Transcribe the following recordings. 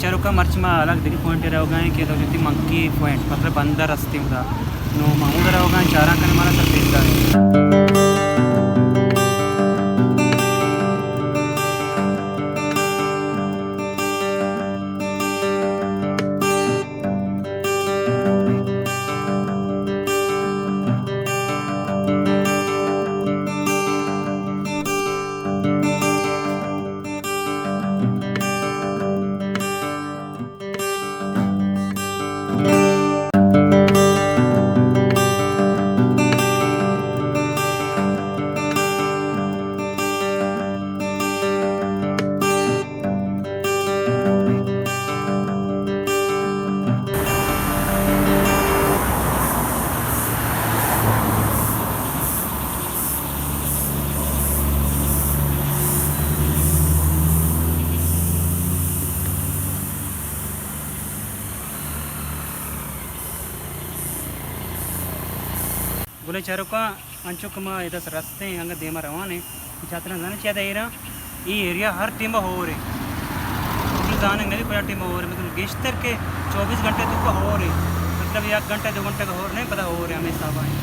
چاروکاں، مرچی ما الگ دگہ پوائنٹ ءَ روگ ءَ ایں کہ تو جتی منکی پوائنٹ، مطلب بندر است ایں ادا۔ نوں ما ہمودا روگ ءَ ایں، چاراں کنے مارا سر پیش دارے۔ گلیں چاروکاں، انچو کہ ما ادا رستیں، انگت دیما روان ایں، چاتراں زاناں چیا دا ایراں، اے ایریا ہر ٹیم ہور ایں۔ تو زانگ نبی کجا ٹیم ہور ایں، مطلب گیشتر کہ چوبیس گھنٹے تو ہور ایں، مطلب یک گھنٹہ دو گھنٹہ کا ہور نہیں، پدا ہور ایں، ہمیں حساب آئیں۔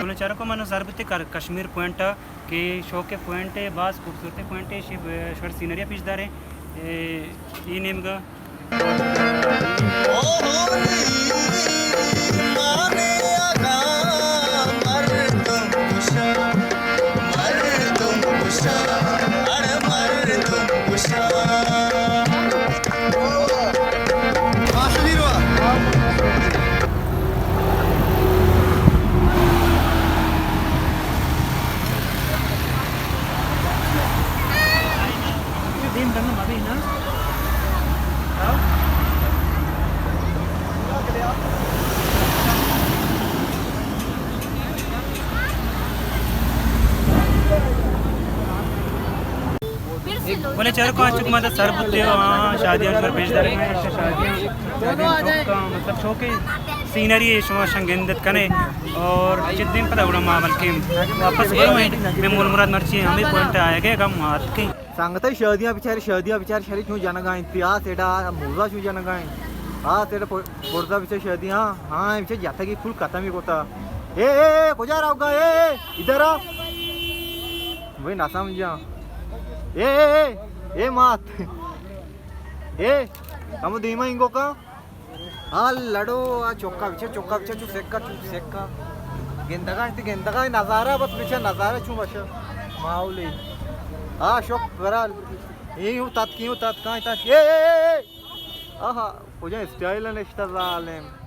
گلیں چاروکاں، من سر بوتے کر-، کشمیر پوائنٹ کہ شوق پوائنٹ ایں، باز خوبصورت پوائنٹ ایں، شی شر سینری پیش دارے۔ اے، اے نیمگا۔ بلے چاروکاں، چک ما سر بوتے ہو، ہاں، شادیاں شر پیش دارے، شادیاں، شادیاں چوکاں، مطلب چوکے سینری شما شنگ گندت کنے اور چدیں پدا گڑا ما بلکہ واپس برو ایں، میں مول مراد مرچی ہمیں پوائنٹ آئے گئے گم مار کے۔ سنگت شادیاں بچار، شادیاں بچار، شری چون جنگا انت، آ سیڈا موزا چون جنگا انت، آ سیڈا برزا بچار شادیاں، ہاں، بچار جتگی کل ختم ہی کوتا۔ اے، اے، اے، کجا روگا؟ اے، اے، ادھر آ۔ وہی نہ سمجھا۔ اے، اے، اے، اے مات۔ اے، ہم دیما انگو کا۔ آ لڑو، آ چوکا بچے، چوکا بچے، چو سکا، چو سکا۔ گندگا انت، گندگا نظارہ بس بچے، نظارہ چو بچے۔ ماحولی۔ آ شوق برال۔ اے یوں تات کی، یوں تات کائیں، تات کی۔ اے، اے، اے، اے۔ آہا، کجا اسٹائل نشتا ظالم۔